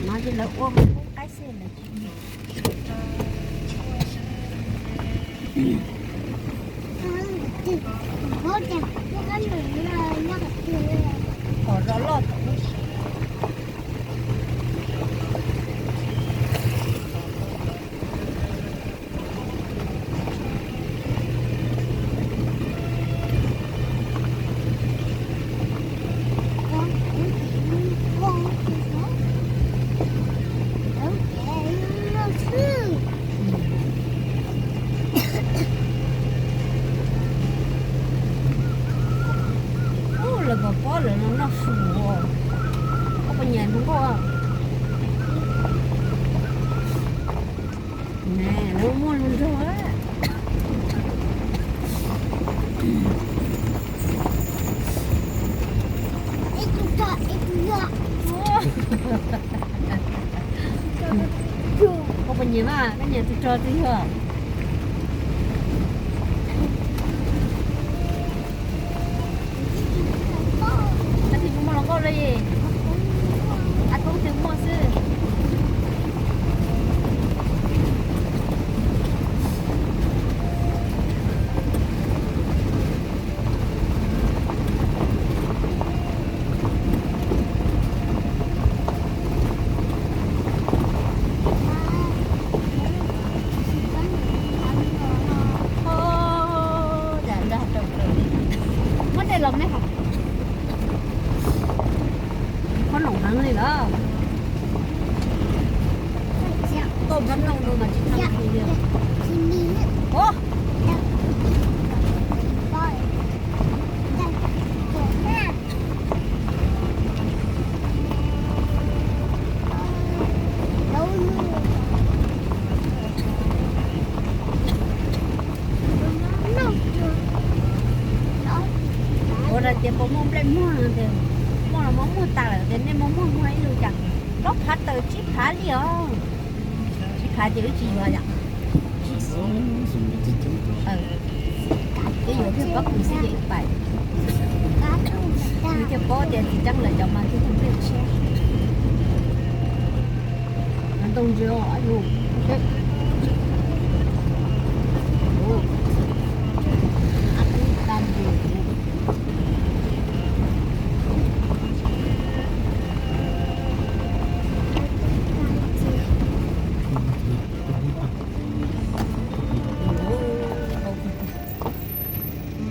No ces lawv ua mus pub qaib xwb lawv tsis qos zov loj. Ub, lawv puas pom lawv no noj su os. Koj puas nyiam hluas nkauj? Lawv muaj hluas nraug. Koj puas nyiam mas, koj nyiam tus rog twg yog? Koj twb tsis muaj hluas nkauj li. A Toob twb muaj xwb. Muab dej los me. Qhob noom heev li los. Tau npab nooj no mas tsis tau li. Ua rau tias puas muaj nplej muag no tias, muaj los muaj muag tas lawm tias nej muaj muag muag ib lub cas, plaub phav tawm tsib phav li os. Tsib phav ces wb tsis yuav yom. Wb yuav kiag pob kws xwb ces ib pais. Wb thiaj paub tias txiv tseeb lawv cov mas thiaj tau nplej tshiab. Ntoo ntsis os, yus.